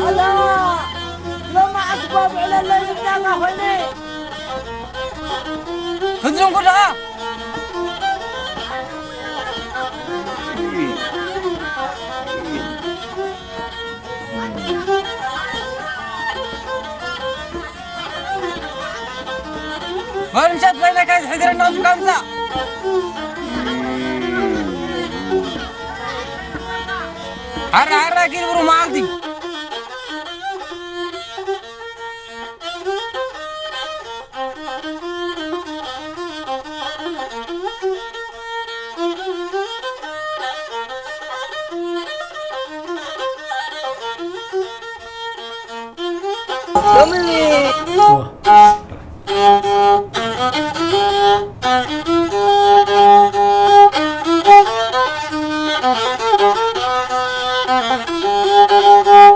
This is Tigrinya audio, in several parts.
ኣላ፣ ሎማዓት ባብዕለለይ ይብላና ኾይነ። ህዝቢ እንኩ ደኣ። መርምሸት በይነካ ዝሕድረና ውጭ ካምጻ። ሓራ ሓራ ጊል ብሩ መዓልቲ።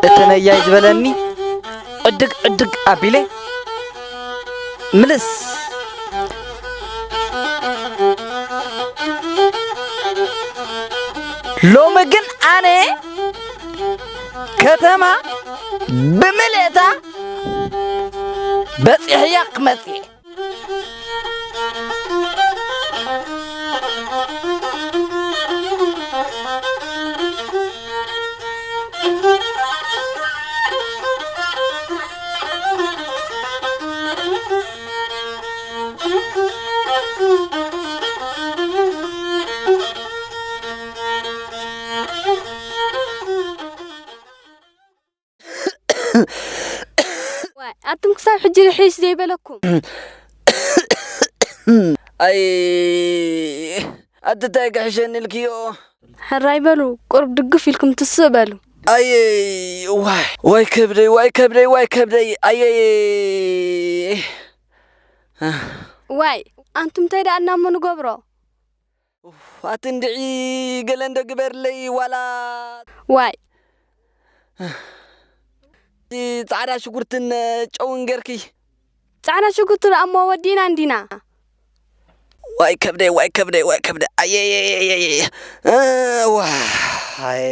እተነያይ ዝበለኒ ዕድግ ዕድግ ኣቢለ ምልስ። ሎሚ ግን ኣነ ከተማ ብምልእታ በጺሕያ ክመጽእ እየ። ዋይ፣ ኣቱም ክሳብ ሕጂ ርሒስ ዘይበለኩም። ኣይ፣ ኣቲ እንታይ ክሕሸኒ ኢልክዮ? ሕራይ በሉ፣ ቁሩብ ድግፍ ኢልኩም ትስእ በሉ። ኣየይ፣ ዋይ፣ ዋይ ከብደይ፣ ዋይ ከብደይ፣ ዋይ ከብደይ፣ ኣየይ። ዋይ፣ ኣንቱም እንታይ ደኣ እናሞ ንገብሮ? ኡፍ፣ ኣቲ እንድዒ ገለ እንዶ ግበርለይ ዋላ። ዋይ። እቲ ጻዕዳ ሽጉርትን ጨውን ጌርኪ። ጻዕዳ ሽጉርቲ ደኣ እሞ ወዲእና እንዲና። ዋይ ከብደይ፣ ዋይ ከብደይ፣ ዋይ ከብደይ። ኣየየየየየ። እ፣ ዋይ።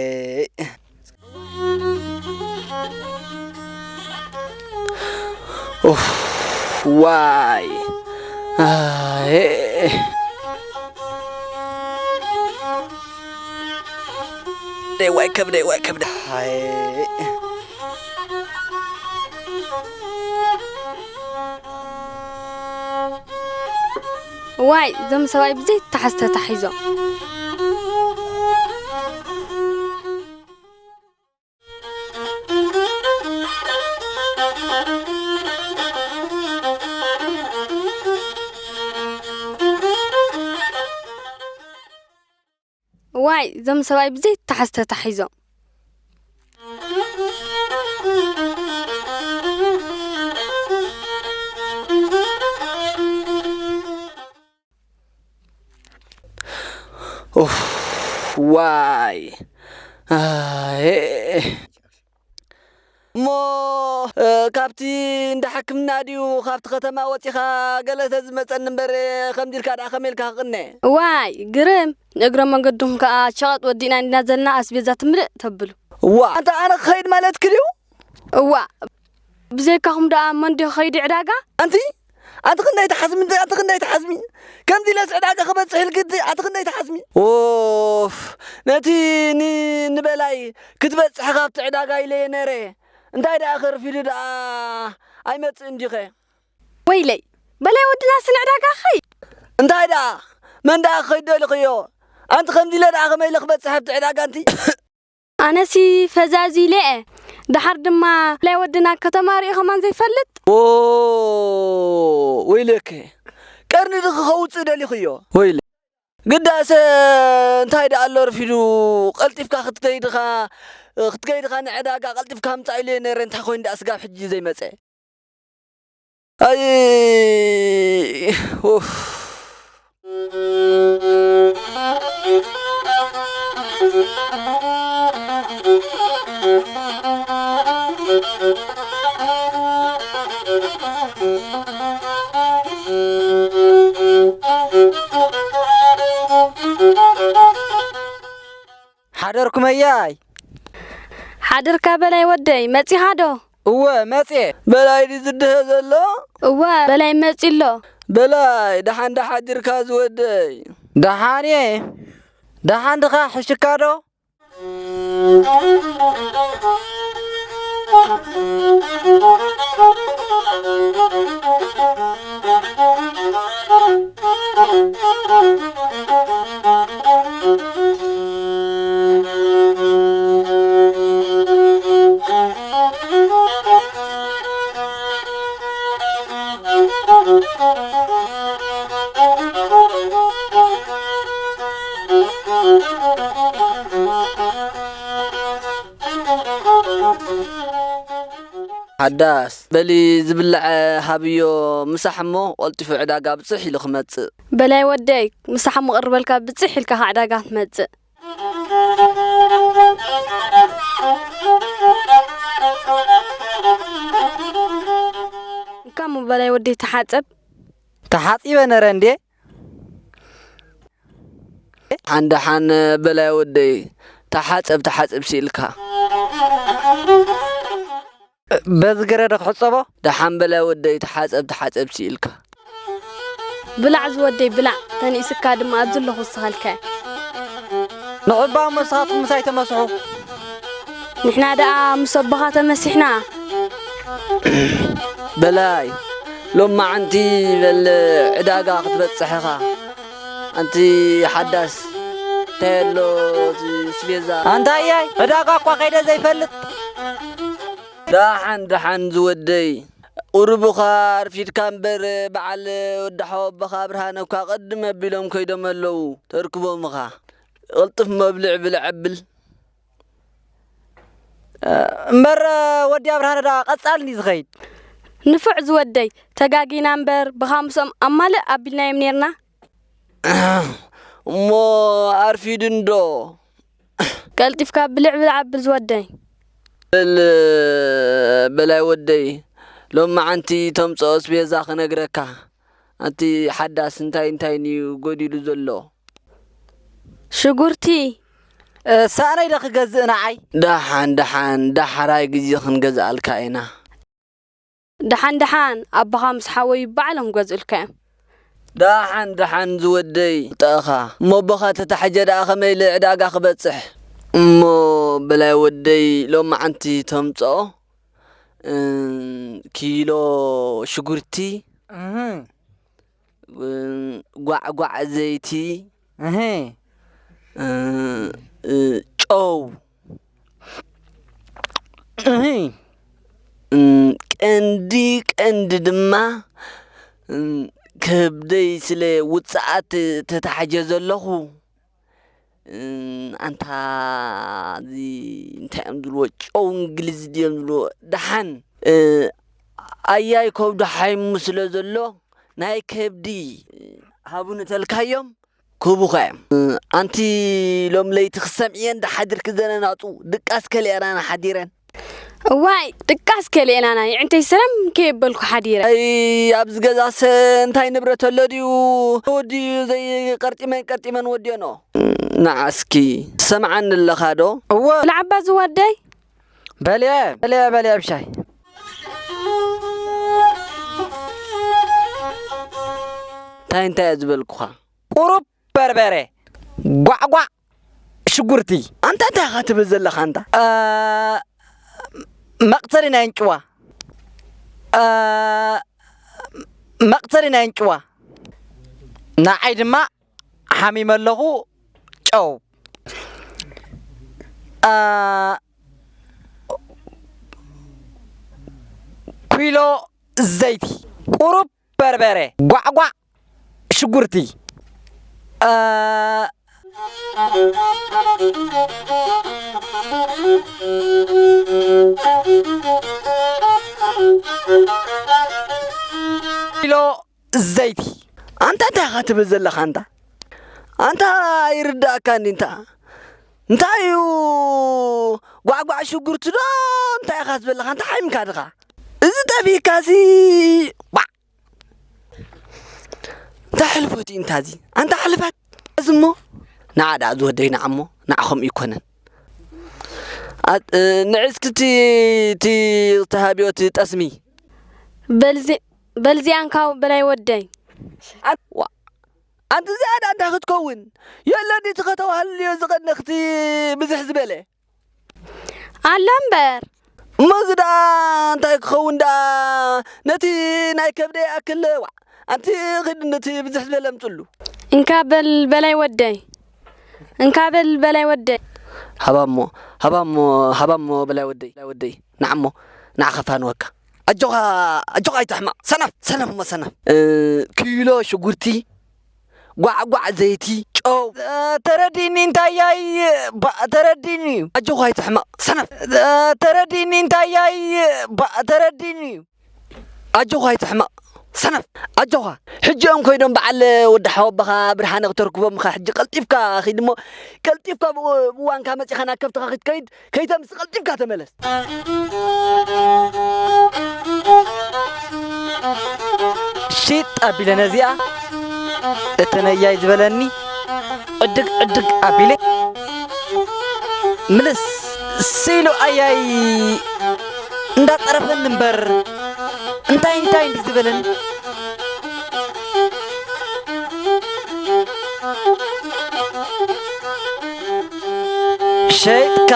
ኡፍ፣ ዋይ። ኣይ። ደይ ዋይ ከብደይ፣ ዋይ ከብደይ። ኣይ። ዋይ፣ እዞም ሰብኣይ ብዘይተሓዝ ተታሒዞም። ዋይ፣ እዞም ሰብኣይ ብዘይተሓዝ ተታሒዞም። ኡፍ፣ ዋይ። ኣይ። እሞ፣ እ፣ ካብቲ እንዳ ሕክምና ድዩ፣ ካብቲ ከተማ ወጺኻ ገለ ተዝመጸኒ እምበር፣ ከምዚ ኢልካ ደኣ ከመይ ኢልካ ክቕነ? ዋይ፣ ግርም። ንእግረ መንገድኹም ከኣ ሸቐጥ ወዲእና እንዲና ዘለና ኣስቤዛ ትምልእ ተብሉ። እዋ፣ ኣንታ ኣነ ክኸይድ ማለትኪ ድዩ? እዋ፣ ብዘይካኹም ደኣ መን ድዩ ክኸይድ ዕዳጋ? ኣንቲ፣ ኣንቲ ክንደይ ትሓዝሚ፣ ኣንቲ ክንደይ ትሓዝሚ? ከምዚ ኢለስ ዕዳጋ ክበጽሕ ኢልኪ፣ ኣንቲ ክንደይ ትሓዝሚ? ኦፍ፣ ነቲ ኒ-፣ ንበላይ ክትበጽሕ ካብቲ ዕዳጋ ኢለየ ነይረ። እንታይ ደኣ ከርፊዱ ደኣ ኣይመጽእን ድዩኸ? ወይለይ፣ በላይ ወድና ስነ ዕዳጋ ኸይ? እንታይ ደኣ? መን ደኣ ክኸይድ ደሊኽዮ? ኣንቲ ከምዚ ኢለ ደኣ ከመይ ኢለ ክበጽሕ ኣብቲ ዕዳጋ ኣንቲ? ኣነሲ ፈዛዝ ኢለ እየ። ደሓር ድማ ናይ ወድና ከተማ ሪኢ ከማን ዘይፈልጥ። ኦ ወይለከ፣ ቀርኒ ድኺ ከውፅእ ደሊኽዮ? ወይለ፣ ግዳሰ እንታይ ደኣ ኣሎ፣ ረፊዱ። ቀልጢፍካ ክትከይድኻ ክትከይድኻ ንዕዳጋ ቀልጢፍካ ምፃእ ኢሉ ነረ። እንታይ ኮይኑ ደኣ ስጋብ ሕጂ ዘይመፀ? ኣይ ኡፍ። ሓደርኩም ኣያይ። ሓድርካ በላይ ወደይ፣ መጺኻ ዶ? እወ መጽየ። በላይ ድዩ ዝድሀ ዘሎ? እወ በላይ መጺ ኣሎ። በላይ ደሓን ዶ ሓዲርካ ዝወደይ? ደሓን እየ። ደሓን ድኻ ሕሽካ ዶ? ሓዳስ በሊ ዝብላዕ ሃብዮ ምሳሕ እሞ ቆልጢፉ ዕዳጋ ብፅሕ ኢሉ ክመፅእ። በላይ ወደይ ምሳሕ እሞ ቅርበልካ ብፅሕ ኢልካ ካብ ዕዳጋ ትመፅእ። እንካ እሞ በላይ ወደይ ተሓፀብ። ተሓፂበ ነረ እንዴ። ሓን ደሓን በላይ ወደይ ተሓፀብ ተሓፀብ ሲኢልካ። በዚ ገረ ዶ ክሕፀቦ? ደሓን በላይ ወደይ ተሓፀብ ተሓፀብ ሲኢልካ። ብላዕ ዝወደይ ብላዕ፣ ተንኢስካ ድማ ኣብዚ ኣለኹ ዝሰኸልካዮ። ንዕባ እሞ ንስኻትኩም ምሳይ ተመስሑ። ንሕና ደኣ ምስ ኣቦኻ ተመሲሕና። በላይ ሎማዓንቲ በል ዕዳጋ ክትበጽሕ ኢኻ። ኣንቲ ሓዳስ እንታይ ኣሎ እቲ ስቤዛ? ኣንታ ኣያይ ዕዳጋ እኳ ከይደ ዘይፈልጥ። ደሓን ደሓን ዝወደይ ቁሩብ እዃ ኣርፊድካ እምበር በዓል ወዲ ሓወቦኻ ብርሃነ እኳ ቅድም ኣቢሎም ከይዶም ኣለዉ ተርክቦም ኢኻ። ቅልጥፍ መብልዕ ብልዕ ኣብል። እምበር ወዲ ኣብርሃነ ደኣ ቀጻሊ እንድዩ ዝኸይድ። ንፉዕ ዝወደይ ተጋጊና እምበር ብኻ ምስኦም ኣማልእ ኣቢልናዮም ኔርና። እሞ ኣርፊዱ እንዶ። ቀልጢፍካ ብልዕ ብልዕ ኣብል ዝወደይ። በል በላይ ወደይ ሎማዓንቲ ተምጽኦ ኣስቤዛ ክነግረካ። ኣንቲ ሓዳስ እንታይ እንታይ ንዩ ጎዲሉ ዘሎ? ሽጉርቲ። ሳእነይ ዶ ክገዝእ ንዓይ? ደሓን ደሓን ዳሕራይ ግዜ ክንገዝኣልካ ኢና። ደሓን ደሓን ኣቦኻ ምስ ሓወዩ ባዕሎም ክገዝኡልካ እዮም። ደሓን ደሓን ዝወደይ ጠእኻ እሞ ኣቦኻ ተታሕጀ ደኣ ከመይ ኢለ ዕዳጋ ክበጽሕ? እሞ በላይ ወደይ ሎማዓንቲ ተምጽኦ ኪሎ ሽጉርቲ፣ ጓዕጓዕ ዘይቲ፣ ጨው፣ ቀንዲ ቀንዲ ድማ ከብደይ ስለ ውፅኣት ተታሕጀ ዘለኹ። ኣንታ እዚ እንታይ እዮም ዝብልዎ፣ ጨው እንግሊዝ ድዮም ዝብልዎ? ደሓን ኣያይ ከብዱ ሓይሙ ስለ ዘሎ ናይ ከብዲ ሃቡኒ ተልካዮም ክህቡኻ እዮም። ኣንቲ ሎም ለይቲ ክሰምዕየን ዳሓድርኪ ዘነናጡ ድቃስ ከሊአናና ሓዲረን። እዋይ ድቃስ ከሊአናና፣ ይዕንተይ ሰላም ከየበልኩ ሓዲረ። ኣይ ኣብዚ ገዛሰ እንታይ ንብረት ኣሎ ድዩ? ወዲዩ ዘይቀርጢመን ቀርጢመን ወዲዮኖ። ንዓስኪ ትሰምዓኒ ኣለኻ ዶ? እወ ብላዕባ ዝወደይ። በልየ በልየ በልየ ብሻይ። እንታይ እንታይ እየ ዝበልኩኻ? ቁሩብ በርበረ፣ ጓዕጓዕ ሽጉርቲ። ኣንታ እንታይ ኢኻ ትብል ዘለኻ ኣንታ? መቕተሊ ናይ ኣንጭዋ። መቕተሊ ናይ ኣንጭዋ። ንዓይ ድማ ሓሚመ ኣለኹ ጨው። አ፣ ኪሎ ዘይቲ፣ ቁሩብ በርበረ፣ ጓዕጓዕ ሽጉርቲ፣ አ፣ ኪሎ ዘይቲ። ኣንታ እንታይ ኢኻ ትብል ዘለኻ ኣንታ? ኣንታ ይርዳእካ እንዲ እንታ? እንታይ እዩ ጓዕጓዕ ሽጉርቲ ዶ እንታይ ኢኻ ዝበለኻ? እንታይ ሓሚካ ድኻ? እዚ ጠፊእካሲ ባዕ! እንታይ ሕልፈት እዩ እንታዚ? ኣንታ ሕልፈት! እዚ እሞ ንዓ ደኣ ዝወደይ ንዓ እሞ ንዓ ከምኡ ይኮነን። ኣ-፣ እ፣ ንዒ እስኪ እቲ፣ እቲ ተሃብዮ እቲ ጠስሚ። በልዚ-፣ በልዚኣንካ በላይ ወደይ። ኣን-፣ ዋ-፣ ኣንቲ እዚኣ ደኣ እንታይ ክትከውን? የለን እቲ ከተዋህልልዮ ዝቐነኽቲ ብዝሕ ዝበለ። ኣሎ እምበር። እሞ እዚ ደኣ እንታይ ክኸውን ደኣ? ነቲ ናይ ከብደይ ኣክል ዋዕ፣ ኣንቲ ኺድ ነቲ ብዝሕ ዝበለ ኣምጽሉ። እንካ በል በላይ ወደይ። እንካ በል በላይ ወደይ። ሃባሞ፣ ሃባሞ፣ ሃባሞ በላይ ወደይ፣ በላይ ወደይ። ንዓሞ፣ ንዓኻ ፋንወካ። ኣጆኻ፣ ኣጆኻ ኣይትሕመቕ። ሰነፍ፣ ሰነፍ እሞ ሰነፍ። እ፣ ኪሎ ሽጉርቲ፣ ጓዕጓዕ ዘይቲ፣ ጨው። እ፣ ተረዲኒ እንታይ ያይ፣ ባ-፣ ተረዲኒ እዩ። ኣጆኻ ኣይትሕመቕ። ሰነፍ። እ፣ ተረዲኒ እንታይ ያይ፣ ባ-፣ ተረዲኒ እዩ። ኣጆኻ ኣይትሕመቕ። ሰነፍ። ኣጆኻ። ሕጂ እዮም ኮይዶም በዓል ወዲ ሓወቦኻ ብርሃነ ክተርክቦም ኢኻ። ሕጂ ቀልጢፍካ ኺድ እሞ፣ ቀልጢፍካ ብኡ-፣ ብእዋንካ መጺኻ ናብ ከብትኻ ክትከይድ፣ ከይተምስ ቀልጢፍካ ተመለስ። ሽጥ ኣቢለ ነዚኣ፣ እቲ ነያይ ዝበለኒ፣ ዕድግ ዕድግ ኣቢለ፣ ምልስ ስኢሉ ኣያይ እንዳጠረፈኒ እምበር፣ እንታይ እንታይ እንዲ ዝበለኒ። ሸይጥካ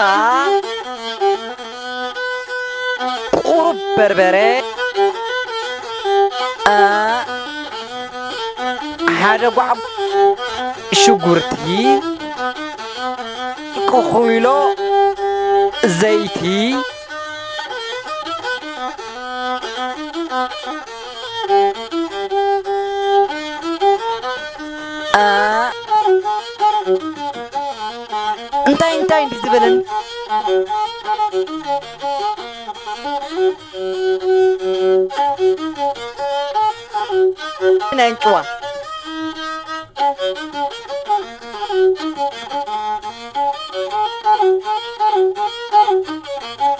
ቁሩብ በርበረ፣ አ፣ ሓደ ጓዕ ሽጉርቲ፣ ቁኹይሎ ዘይቲ፣ አ፣ እንታይ እንታይ እንዲ ዝበለን ናይ ኣንጭዋ።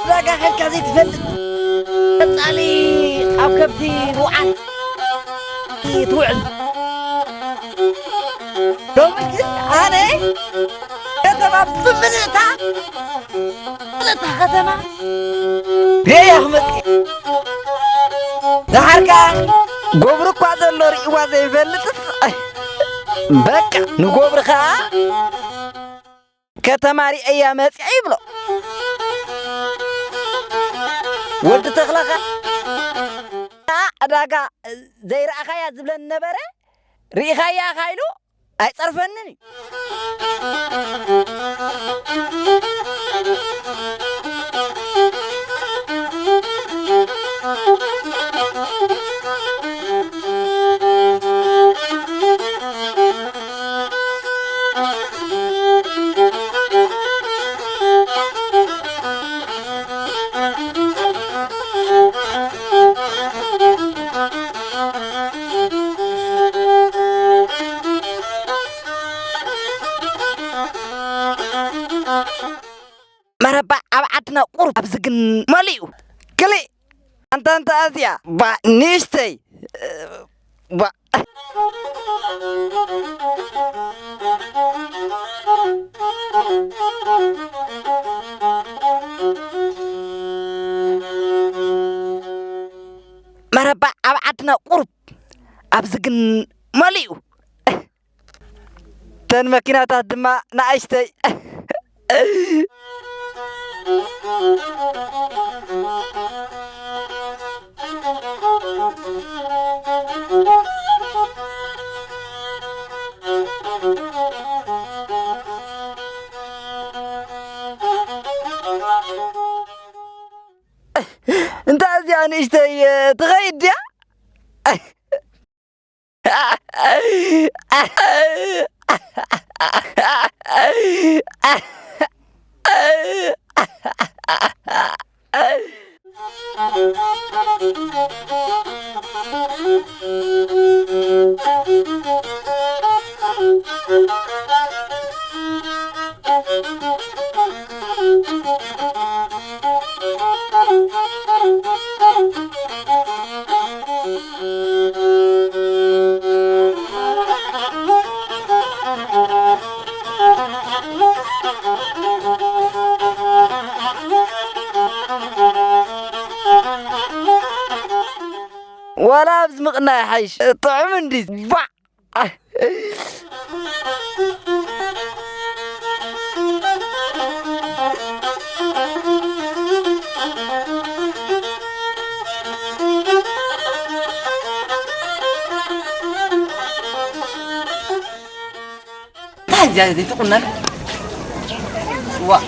ዕዳጋ ከድካ ዘይትፈልጥ ቀጻሊ ኣብ ከብቲ ምውዓል ትውዕል። ሎሚ ግን ኣነ ከተማ ብምልእታ፣ ምልእታ ከተማ ርእያ ክመጽእ። ደሓር ከኣ ጎብሪ እኳ ዘሎ ርእይዋ ዘይፈልጥስ፣ በቃ ንጎብሪ ከኣ ከተማ ርእያ መጽያ ይብሎ። ወዲ ተኽለኻ ዕዳጋ ዘይረኣኻያ ዝብለኒ ነበረ፣ ርኢኻያ ኢኻ ኢሉ ኣይጸርፈንን እዩ። መረባ ኣብ ዓድና ቁሩብ፣ ኣብዚ ግን መሊኡ። ክሊእ። ኣንታ፣ ኣንታ ኣዝያ፣ ባ፣ ንእሽተይ፣ ባ። መረባ ኣብ ዓድና ቁሩብ፣ ኣብዚ ግን መሊኡ። እተን መኪናታት ድማ ንኣሽተይ። እንታ እዚኣ ንእሽተይ ትኸይድ ድያ? ዋላ ኣብዚ ምቕናይ ሓይሽ ጥዑም እንዲ ባዕ። ታዲያ ዘይትቑነን? ዋ።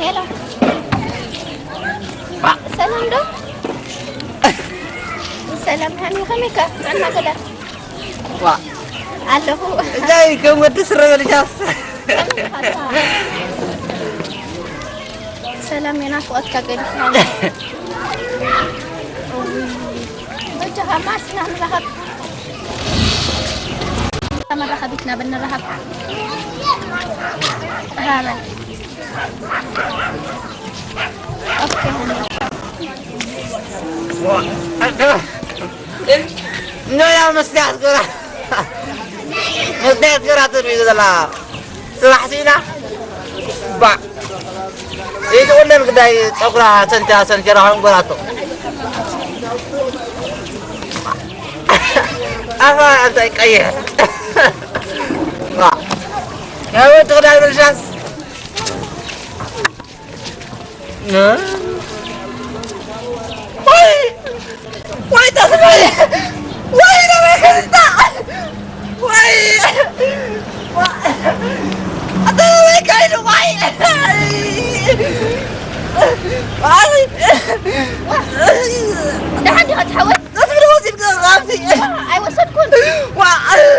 ሄሎ። ሰላም ዶ? ሰላም ሃኒ፣ ከመይካ? ጥዕና ገለ? ዋ። ኣለኹ። እንታይ ከም ወዲ ስረ በልሻስ? ከመይ ኢኻ? ሰላም የናፍቆትካ ገዲፍካ። በጃኻ ማስና ንራኸብ። መራኸቢትና ብንራኸብ። ሃበል። ኦኬ፣ ሃኒ። ኖያ መስትያት ግራ፣ መስትያት ግራ ትርኢ ዘላ ስራሕ ሲና። ባዕ። ይትቁነን ግዳይ ጸጉራ ሰንቲያ ሰንቲራ ሆን ጎራቶ። ኣፋ እንታይ ቀይሕ። ዋ። ያው ትግዳይ ብልሻስ። ወይ! ወይ ተስፋዬ! ወይ ደበይ ከልታ! ወይ! ኣታ ደበይ ከይዱ ወይ! ወይ! ደሓን ዲኻ ትሓወይ? ተስፋ ወሲድካ ካብዚ። ኣይወሰድኩን። ዋ!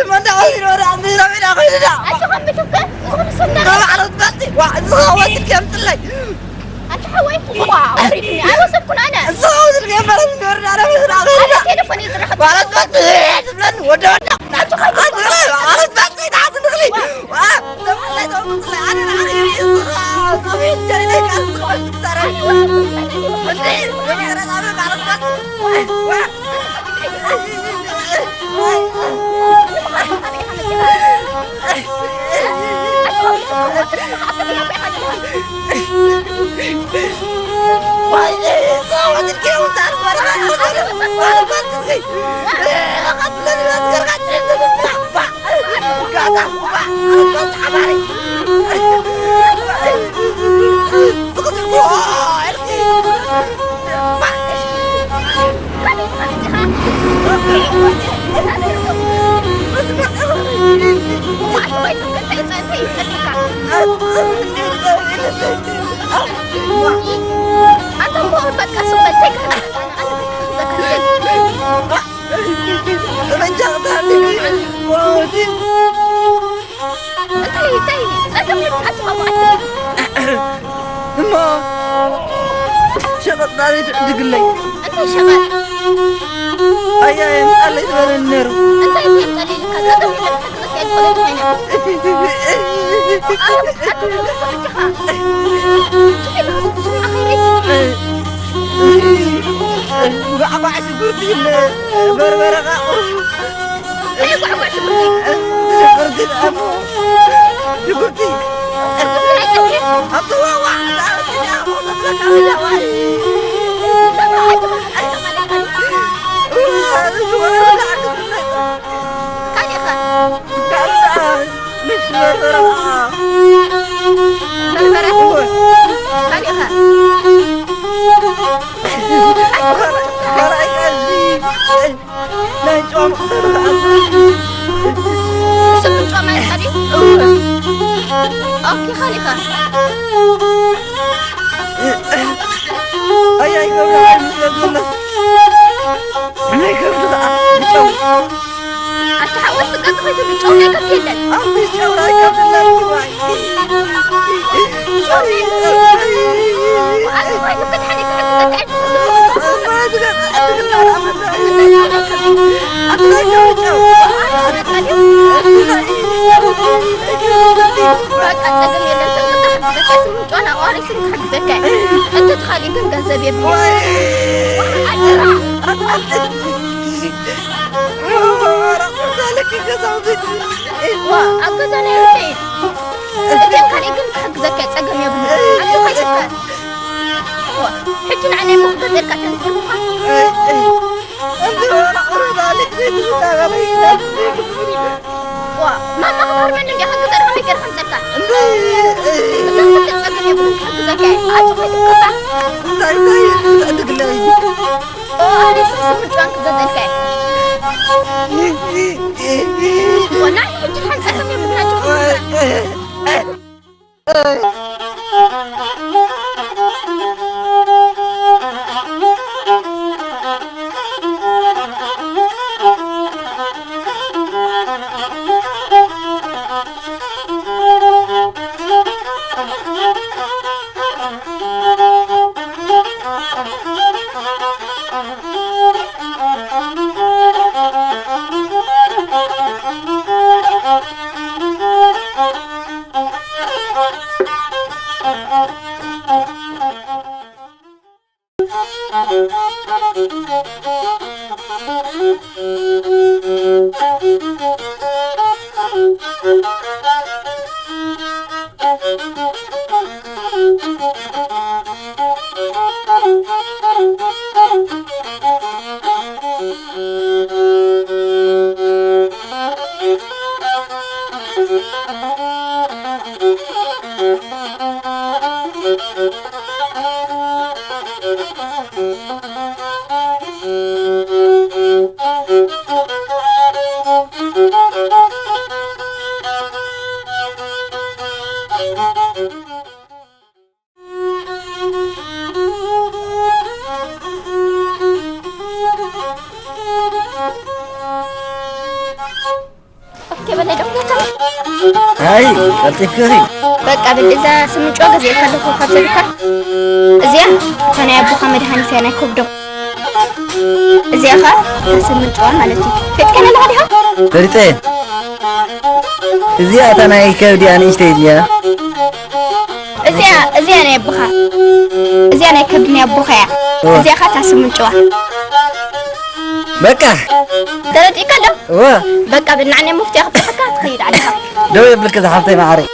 መን ደኣ ወሲድዎ ደኣ? እንዲ ረቢና ከይዱ ደኣ። ኣጆኻ ምትከ፣ ዝኾነ ሰብ ደኣ። ተባዕረት በልቲ። ዋ! እዚ ወሲድካ የምፅለይ። ኣንታ ሓወይ፣ ዋ፣ ኣውሪድኒ። ኣይወሰድኩን ኣነ። እሱ ኣውሪድኒ እምበር፣ እምበር፣ ኣነ ምስላ ኣነ ቴሌፎን እየ ዝራኸብ። ማለት፣ ማለት፣ ትብለኒ፣ ወደ ወደ። ኣንታ ሓወይ፣ ኣንታ ማለት፣ ማለት፣ ትሓት ንኽሊ። ዋ፣ ተባዕታይ ተውፅእ፣ ኣነ ንዓኺ እየ ዝራኸብ። ተውፅእ፣ ጀሪለይ፣ ካልእ ዝኸበድ ትዛረብ። እንዴ፣ ማለት፣ ማለት፣ ዋ። እንታይ፣ እንታይ? ጸገም የብልካን፣ ተቐመጥ። እሞ ሸቐጥ ናበይ ትዕድግለይ? እንታይ ሸቐጥ? ኣያ የምጻለይ ትበለኒ ነይሩ። እንታይ የምጻለይ ኢልካ? ጸገም የብልካን፣ ክትረክብ ኣይትኽእልን ኮይና። ጓዕጓዕ ሽጉርቲ ኢለ በርበረ ቃቑ። እንታይ ጓዕጓዕ ሽጉርቲ? ሽጉርቲ ደኣ እሞ። ሽጉርቲ። ሽጉርቲ ኣይሰትየን። ኣብቲ ዋዋ። ካሊእ ኸ? ካልእ ደኣ ምስ በርበረ ኸዓ። በርበረ? እወ። ካሊእ ኸ? ካልኣይ ቀንዲ። ናይ ጾም ክሰርሕ። ኦኬ፣ ኻሊኻ። ኣይ፣ ኣይ፣ ገብረ፣ ኣይ፣ ምስለ ዘሎ። ኣይ፣ ገብረ፣ ኣይ፣ ብጨው። ኣታ ሓወስ፣ ስጋ ተኸይቱ ብጨው ናይ ከብት የለን። ኣይ፣ ብጨው ናይ ከብት የለን፣ ዋይ። ጨው ናይ ከብት የለን። ኣይ፣ ዋይ፣ ክትሓኒ፣ ክትሓኒ፣ በቃ ጸገም የለን። ተምጣ ክሕግዘካ፣ ስምንት ጨዋና ኣዋሪ ስም ክሕግዘካ። እንተ ተኻሊ ግን ገንዘብ የብሉ። ኣደራ። ዋ፣ ኣብ ገዛ ናይ ሩተይ። እተን ካልእ ግን ክሕግዘካ፣ ጸገም የብሉ። ኣጆኻ ይሽከር። ዋ፣ ሕጂ ንዓይ ናይ ሞኽ ገዘልካ ተንትርካ። ዋ፣ ማማ ክትሃርመኒ እንዲያ፣ ከግዘር ከመይ ገይረ ከምፀልካ? እዛ ክልተ ፀገም የብሉን፣ ክሕግዘካ እየ። ኣጆኻ ይትከፋ። እንታይ፣ እንታይ፣ እንታይ ትዕድግለይ? ኦ፣ ኣነ ስም ስም ምጭዋን ክገዘልካ እየ። ወላ ሕጂ ሓን ፀገም የብሉን፣ ኣጆኻ። ኦኬ፣ በላይ ደው ገይርካ። ኣይ፣ ቀልጢፍኪ ኢኺ። በቃ፣ በል፣ እዛ ስምንጭዋ ገዚኤልካ ኣለኹ ካብ ዘልካ። እዚኣ እታ ናይ ኣቦኻ መድሃኒት እያ፣ ናይ ከብዶም። እዚኣ ኸኣ እታ ስምንጭዋ ማለት እዩ። ፈሊጥካያ ኣለኻ ዲኻ? ፈሊጠ። እዚኣ እታ ናይ ከብዲ ኣንእሽተይ እያ። እዚኣ፣ እዚኣ ናይ ኣቦኻ። እዚኣ ናይ ከብዲ ናይ ኣቦኻ እያ። እወ። እዚኣ ኸኣ እታ ስምንጭዋ። በቃ። ተረዲእካ ዶ? እወ። በቃ፣ ብናዕ ናይ መፍትያ ክብጽሓካ ትኸይድ ዓድኻ። ደው የብልኪ ዝሓፍተይ መዓረይ።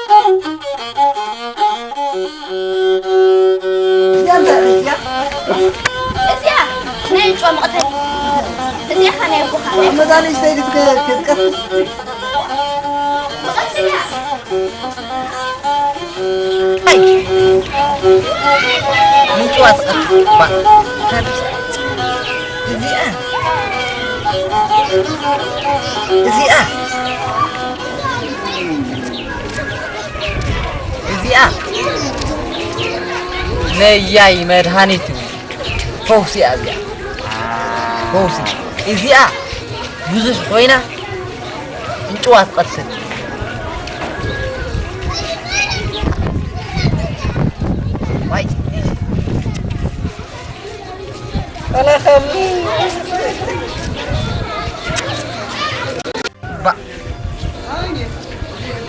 እዚኣ እንታይ እያ? እዚኣ ናይ ዕጭዋ መቕተሊ። እዚኣ ኸኣ ናይ ኣቦኻ። ኣብ መዛንእሽተይ ክትከ-፣ ክትቀ-፣ ኣይ! ምንጭዋ ትቐትል። ባ-፣ እዚኣ፣ እዚኣ፣ እዚኣ ነያይ መድሃኒት እዩ። ፈውሲ እያ እዚኣ። ፈውሲ። እዚኣ ብዙሕ ኮይና ምንጭዋ ትቐትል። ዋይ። ባ-፣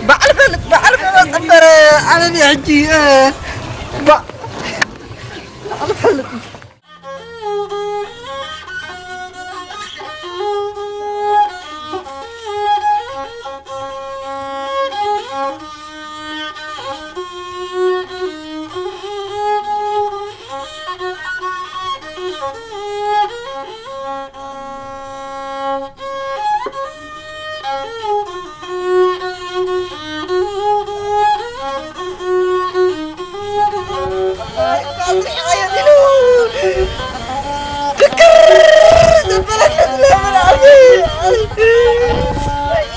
በዓል ፈልጥ፣ በዓል ከመ ጸበረ፣ ኣነ ድየ ሕጂ፣ እ፣ ባ-፣ በዓል ፈልጥ።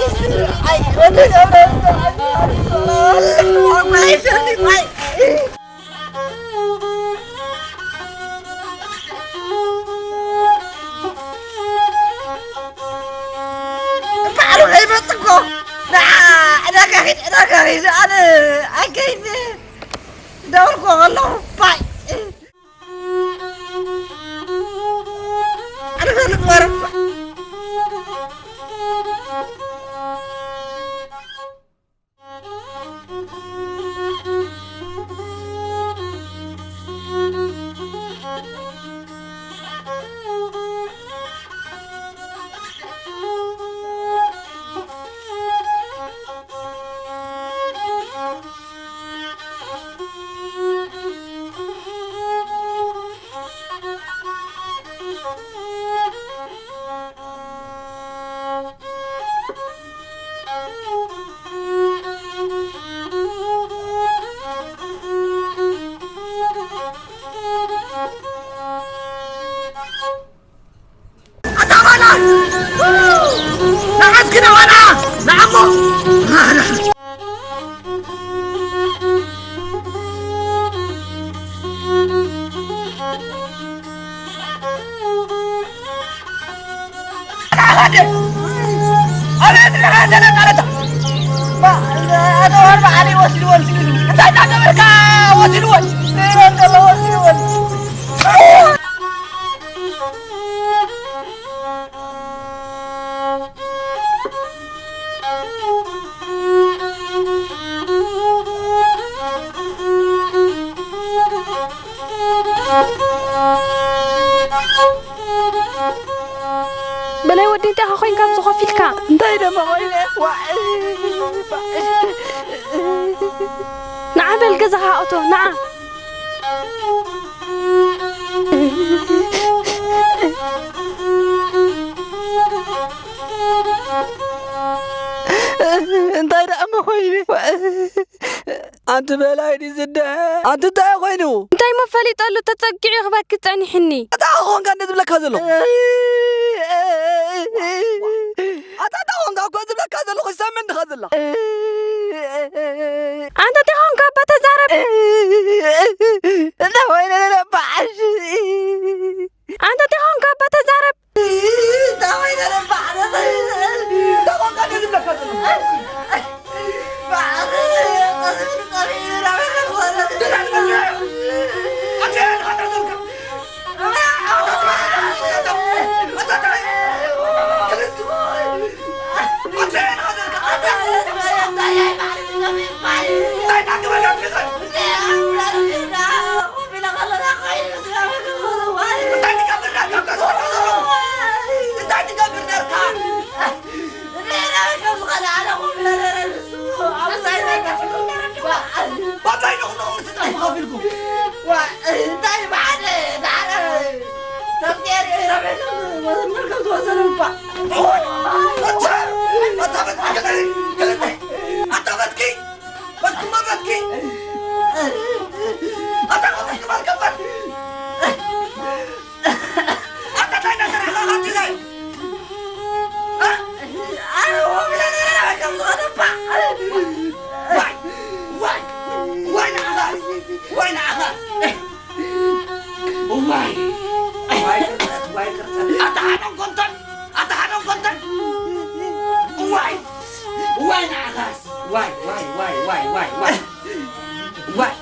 ኣይ፣ ወዲ ገብረ፣ ኣይ፣ ባዕሉ ከይመጽእ እኮ። ንዓ፣ ዕዳጋ ኪድ፣ ዕዳጋ ኪድ፣ ኣነ ኣይከይድ። ደውልኮ ከለኹ፣ ባይ። ኣነ ፈልጥ ወረባ። ኣታ ባላ! ንዓስኪ ንባላ! ንዓሞ! ኣቤት፣ ንሓ ተነቃለታ። ባ-፣ ኣቶ ወርባ ዓሊ ወሲድወን ሲሉ። እንታይ እናገበርካ ወሲድወን? ስኢለን ዘሎ ወሲድወን። በላይ ወዲ እንታይ ኢኻ ኮይንካ ኣብዚ ኮፍ ኢልካ? እንታይ ደሞ ኮይነ? ዋዕ! ንዓ በል ገዛኻ እቶ፣ ንዓ። እንታይ ደኣ እሞ ኮይኑ? ኣንቲ በላይ ድዩ ዝድሀ? ኣንቲ እንታይ ኮይኑ? እንታይ እሞ ፈሊጠሉ ተጸጊዑ ክበኪ ጸኒሕኒ። ኣታ ኾንካ እንደ ዝብለካ ዘለኹ። ኣታ፣ ኣታ ኾንካ እኮ ዝብለካ ዘለኹ፣ ሰምን ድኻ ዘላ? ኣንተ እንታይ ኾንካ እባ ተዛረብ። እንታይ ኮይነ ነባዕሽ? ኣንተ እንታይ ኾንካ እባ ተዛረብ። እንታይ ኮይነ ነባዕሽ? እንታይ ኾንካ እንደ ዝብለካ ዘለኹ? ዋይ፣ ዋይ፣ ቅርጸት፣ ዋይ፣ ቅርጸት። ኣታ ሓደን ኮንተን፣ ኣታ ሓደን ኮንተን። ዋይ፣ ዋይ፣ ንዓኻስ። ዋይ፣ ዋይ፣ ዋይ። ዋይ።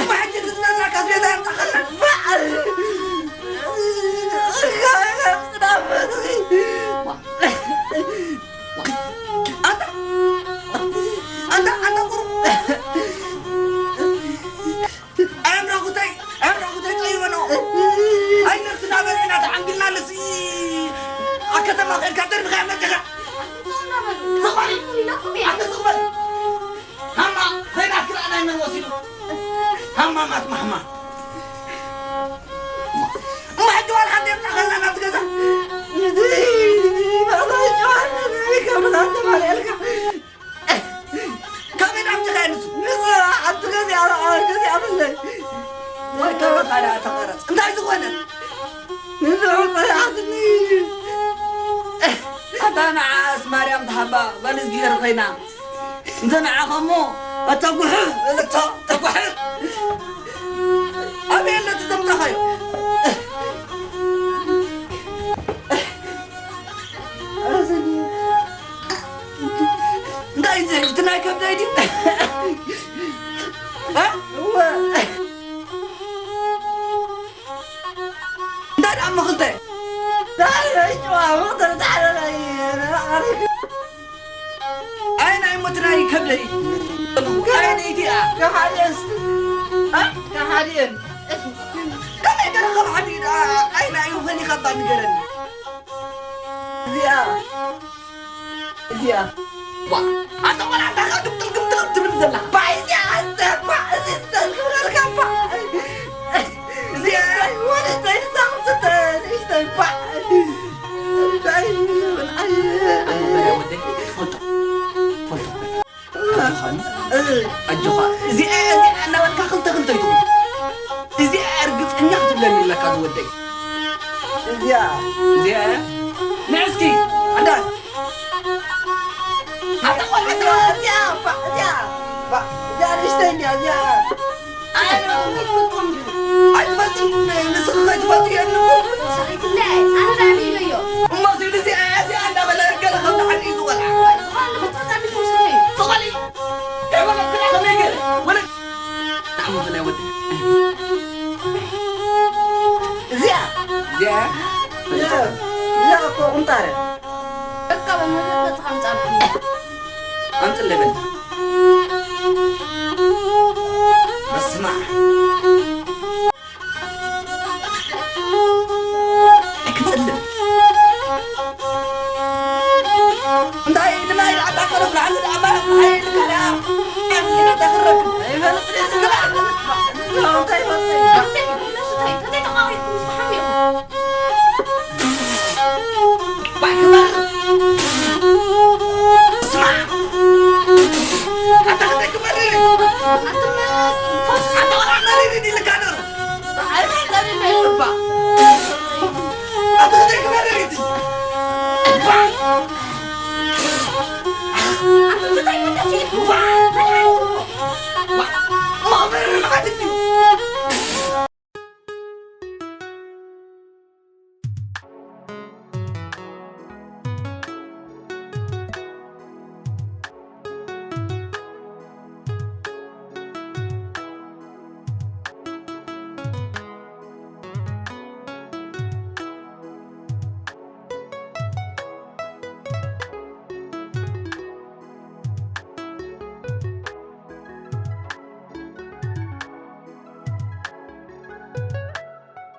እማ ሕጂ ትዝናና ካስቤዛ ያምጣኸልና። ኣንታ፣ ኣንታ፣ ኣንታ ቁሩብ። ኣምራጉተይ፣ ኣምራጉተይ ጠይበኖ። ኣይ ነፍስና በሪእና ተዓንጊልና ንሲ ኣብ ከተማ ኸድካ ደርብኻ መጺኻ። ዞባሪ፣ ኣንተ ዞባሪ። ሃማ፣ ኸይናት ክልኣና ይመን ወሲዱ። ሃማ ማት ማሕማ። እማ ሕጂ ዋላ ሓንቲ የምጻኸልና ናብቲ ገዛ። እዚ፣ እዚ፣ ባባ ጨዋነት፣ እዚ ከምዛ ተባልዐልካ። ካብ ኢድ ኣምጺኻ ንሱ። ንሱ ሓንቲ ገዚኣ፣ ገዚኣትለይ። ወይ ከበኻ ደኣ ተቐረጽ። እንታይ ዝኾነ? ንሱ ጸላእትኒ። ኣብ እታ ንዓኣስ ማርያም ትሃባ ጓል እግዚኣብሄር ኮይና፣ እንተ ንዓኻ እሞ ኣታ ጉሕፍ በለቶ፣ ኣታ ጉሕፍ። ኣበይ ኣሎ እቲ ዘምጻኻዮ? እንታይ እዩ እዚ? እቲ ናይ ከብደይ ድዩ? እ? እወ። እንታይ ደኣ እሞ ክልተ? ዳሕረይ ጨዋ መቕተል ዳሕረይ። ኣይ ናይ ሞት ናይ ከብደይ። ኣይ ናይ እቲኣ። ከሓዲአን እስቲ። እ? ከሓዲአን። ከመይ ገለ ካብ ሓዲ ደኣ? ኣይ ናይ ፈሊኻ እባ ንገረኒ። እዚኣ። እዚኣ። ዋ፣ ኣታ ቆልዓ እንታይ ኢኻ ግምጥል ግምጥል ትብል ዘላ? ባይ እዚኣ ኣንተ፣ ባ፣ እዚ ዝተዝግብረልካ፣ ባ። እዚኣ። ወደ ተይሳምስተ፣ ንእሽተይ፣ ባ። እንታይ ይብል? ኣይ። ኣሞ በላይ ወደይ፣ ትፈልጦ፣ ትፈልጦ። ኣጆኻ፣ ኣጆኻ። እዚኣ፣ እዚኣ እናበልካ ክልተ ክልተ ይትኹን። እዚኣ እርግጸኛ ክትብለኒ ኣለካ ዝወደይ። እዚኣ። እዚኣ። ንዕስኪ፣ ኣዳስ። ኣታ ቆልዓ እዚኣ፣ እዚኣ፣ ባ፣ እዚኣ፣ ባ፣ እዚኣ ንእሽተይ እንድያ፣ እዚኣ። ኣይትፈልጥን፣ ንስኺ ከይትፈልጢ የለን እኮ። ሰኺትለ፣ ኣነ ዳኣ ኢለዮ። እሞ እዚ እዚኣ፣ እዚኣ እንዳበለ ገለ ከም ዝዓኒ እዩ ዝቆልዓ። ዝኾነ ንኽትፈታኒ ትወስዶ እዩ። ትኾኒ? ከይበለክላ ከመይ ገለ? ወለ-፣ ንዓሞ በላይ ወዲ። እዚኣ። እዚኣ? እዚኣ፣ እዚኣ እኮ ቁንጣረ። በቃ በመዘበጥ ከምጻልኩ። ኣምጽለይ በል። በስመ ኣብ። ኣይክጽልም። እንታይ ንማይ ደኣ ታኸረፍ ንዓዚ ደኣ ማይ፣ ማይ ልካ ደኣ። እንታይ ይፈልጥ? እንታይ ይፈልጥ?